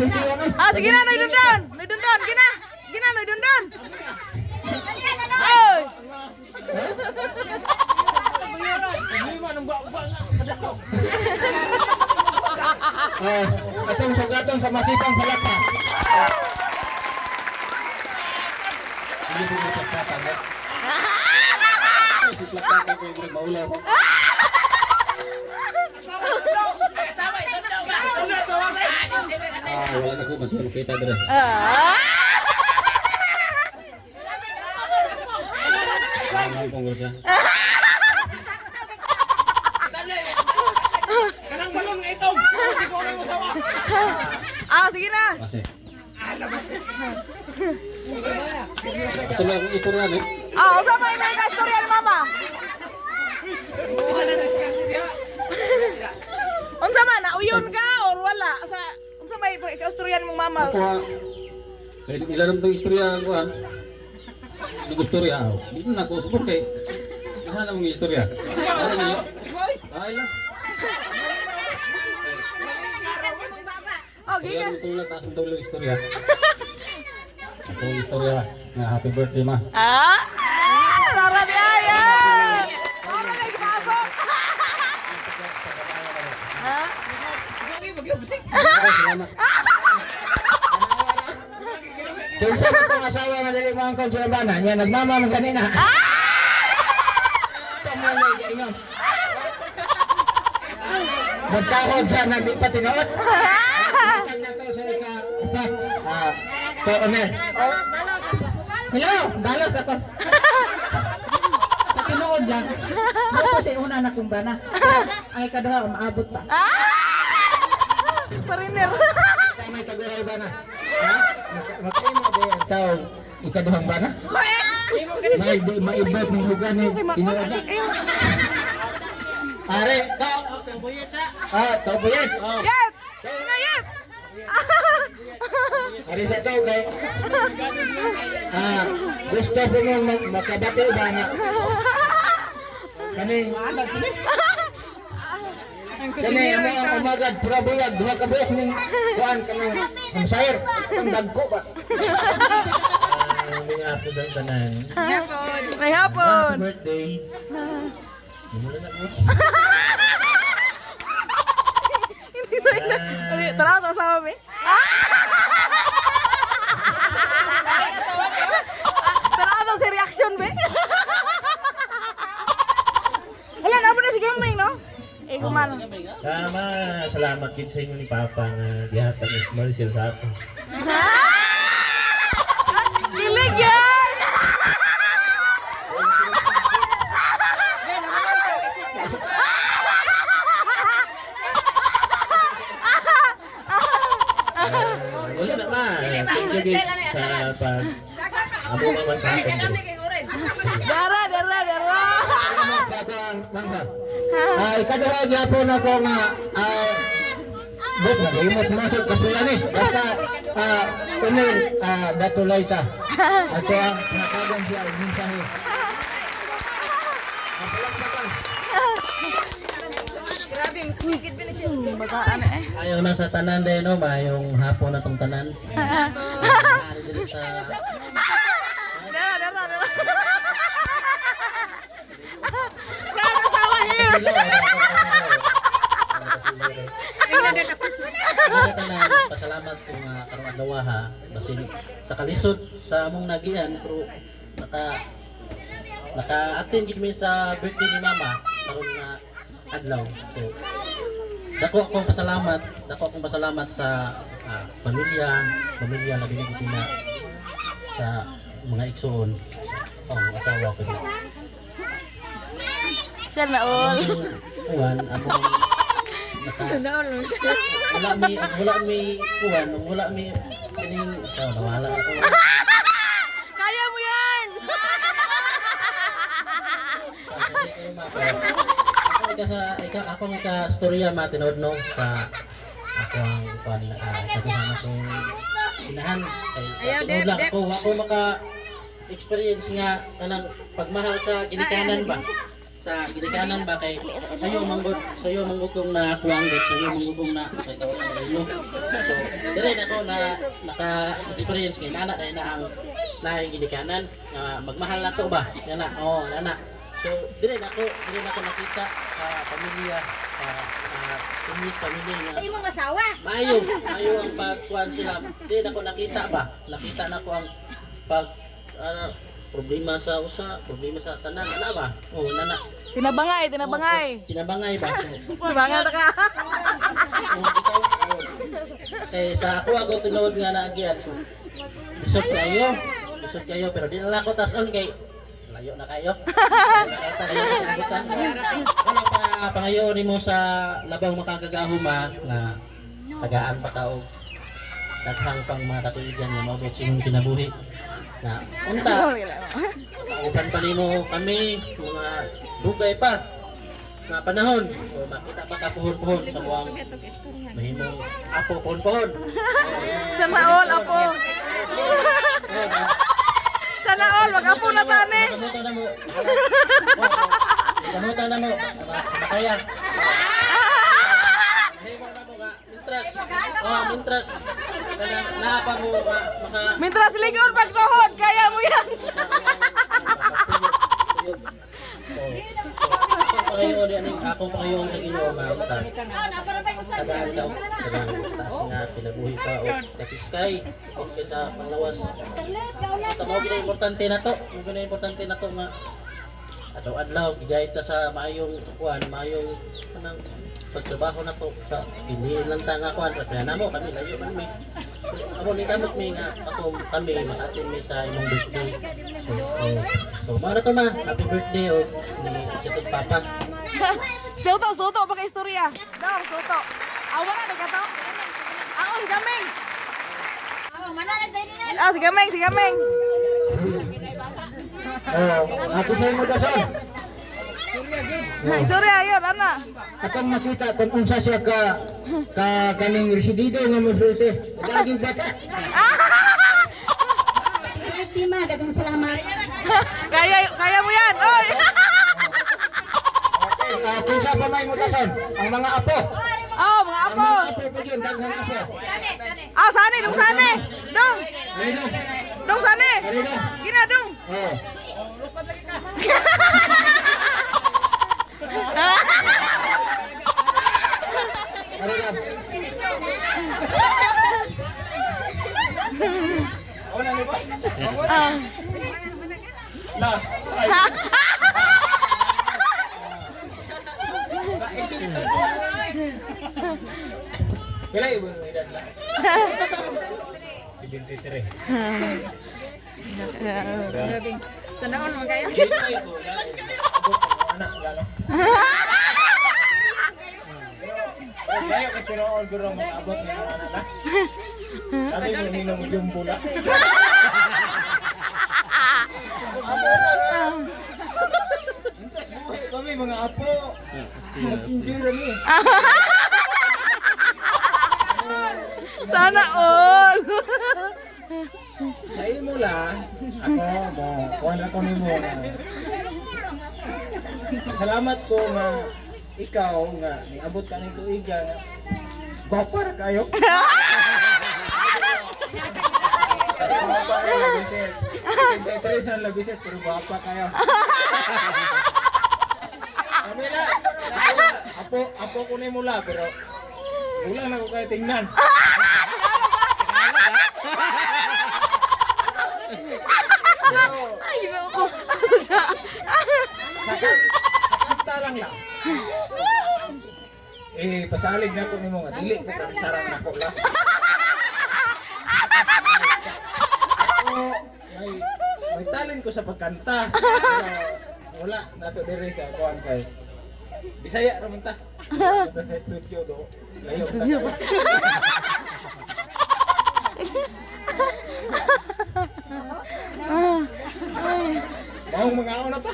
Masulti ako. Ah, sige na, Noy Dondon. Noy Dondon, gina. Gina, Noy Dondon. Oy! Ah, atong sugaton sa masipang palaka. Hindi ko mapagkatan, eh. Si plakatan ko yung maulaw. Ah, wala na ko mas kita dere. Ah! Ang kongro siya. Kanang balon nga itong. Siguro mo sawa. Ah, sige na. Kasi. Kasi lang ito na eh. Ah, usa pa may kastorya ni mama. Unsa man, nauyon ka or wala? Sa unsa may kastorya mong mama? Ako ha. Kaya ilan naman itong istorya ang kuhan. Yung istorya ako. Di na ako subok kay. Ano na mong istorya? Ano niyo? Ay lang. Oh, Kaya giga. nung tulad, taas ang tulad istorya. Itong istorya nga happy birthday, ma. Ah! Ah! Rara di ay! Ah! Rara di gipasok! Ha? Ay, salamat. Kinsa man tong asawa nga dili mo angkon sa bana niya nagmama man kanina. Sa mo na ingon. Nagtahod siya na di pa tinuod. Ang na to sa ika upat. Ah, to Omer. Hello, balos ako. Sa tinuod lang. Mo si una na kung bana. Ay kaduha maabot pa. Ah! Pariner. Sa may taguray bana. Ha? Makaimo ba ang tao ikaduhang bana? May di maibot ng hugan ni tinuod na. Are, to. Ah, to buyet. Yes! Na yes! Ari sa to kay ah, gusto ko nung makabati ba nga kani kani amo ang umagad pura bulag duha ka buok ning kuan kanang hamsayer ang dagko ba. Ah, may hapon sa tanan. May hapon. Happy birthday. Wala na ko. Tara, tara sa kami. Tara, tara si reaction be. Wala na po na si Gaming, no? Eh, gumano. Tama, salamat gid sa inyo ni Papa nga gihatag ni Maricel sa ato. Kilig yan! Ah, wala na ma. Thank you gid sa pag amo man sa aton. Dara, dara, dara! Salamat sa ako ang mangha. Ah, ikaduha gyapon ako nga ah bot na imot masuk kapila ni. Basta ah unil ah datulay ta. Ako ang nakagan siya og mensahe. Bataan eh. Ayaw na sa tanan din, no? Mayong hapon na tong tanan. Ari diri sa Dara, dara, dara. Proud asawa here! Mga tanan, pasalamat kung karong adlaw ha. Basin sa kalisod sa among nagian pero naka-attend gid mi sa birthday ni Mama karon nga adlaw. So dako akong pasalamat sa pamilya, pamilya labi na gid na sa mga igsoon. Oh, asawa ko. Sir na all. Kuan among naka wala mi kuan wala mi kining oh, nawala ako. Kaya mo yan! Ako ika sa ika ako ang ika storya ma tinuod no sa ako ang kuan kaduhan akong inahan kay tinuod lang ako wa ko maka experience nga kanang pagmahal sa ginikanan ba. Sa ginikanan ba kay sayo manggod kong nakuang gud, sayo manggod kong na kay tawag na ilo. So dire na ko na naka-experience kay nana dahil na ang naay ginikanan nga magmahal na to ba. Yana, oh, nana. So dire na ko nakita sa pamilya sa Tumis pamilya nga Imong asawa. maayo, maayo ang pagkuan sila. Di na ko nakita ba? Nakita na ko ang pag problema sa usa, problema sa tanan, ana ba? Oh, nana. Tinabangay, tinabangay. Oh, tinabangay ba? So, Tinabangay ta ka. oh, ikaw, oh. Kay sa ako ako tinuod nga naagian. So, isod kayo. Isod kayo pero di na lang ako tason kay layo na kayo. Layo na kayo. Wala pa pangayo nimo sa labang makagagahuma nga tagaan pa ka og daghang pang mga katuigan nga maabot sa imong kinabuhi. Na unta kauban pa nimo kami mga dugay pa nga panahon o makita pa ka puhon-puhon sa muang mahimong apo puhon-puhon. Sana all, apo. Sana all, mag-apo na tani. Makamuta na mo. Makamuta na mo. Makaya. Mahimo na mo nga. Mintras. Oh, mintras. Kanang naa pa mo nga maka Mintras ligon pagsuhod, kaya mo yan. Pangayoon yan ang akong pangayoon sa Ginoo nga unta. Tagaan ka og tagaan taas nga kinabuhi pa og kapiskay, kapiskay sa panglawas. Basta mao gid ang importante na to, mao gid ang importante na to nga adlaw-adlaw gigayad ta sa maayong kuan, maayong kanang pagtrabaho na to sa hindi lang ta nga kuan kaya namo kami layo man mi. Amo ni kamot mi nga ako kami maka-attend mi sa imong birthday. So, oh, so mao na to ma, happy birthday og ni Sitod Papa. Suto, suto pa kay istorya. Daw, suto. Awa na nagkataw. Ako si Gameng. Ah, si Gameng, si Gameng. Oh, ato sa imo dason. Istorya ayon, ana. Atong makita kung unsa siya ka ka kaning residido nga mosulti. Lagi bata. Biktima, daghang salamat. Kaya kaya mo yan. Oy. Okay, kinsa pa may mutason? Ang mga apo. Oh, mga Ang apo. mga apo po yun, daghang apo. Ah, sani, dong sani. Dong, Rino, dong sani. Rino. Gina dong. Oh. Rino. La. Ay. Pila ibo ang edad la? 73. Sana all man kayo. Ay, ko, la. Abot ang anak la no. Pero kayo kasi noon guro mag-abot ng anak la. Sabi mo nino mo jumbo la. Intas buhi kami mga apo. Nag-enjoy rami. Sana all. Sa imo la, ako mo, kuan ra ko nimo. Salamat ko nga ikaw nga niabot ka ning tuiga nga gwapa ra kayo. Gwapa ra labisit. 23 ang labisit pero gwapa kayo. Kami la, apo apo ko nimo la pero wala na ko kayo tingnan. Pero Ay, ginoo ko. Asa siya? Sa kanta lang la. Eh, pasalig na ko nimo nga dili ko kasarang nako la. Ako, may may talent ko sa pagkanta. Pero wala nato diri sa kuan kay Bisaya ra man ta. Wala ta sa studio do. Layo studio ba? Maong mga na ta.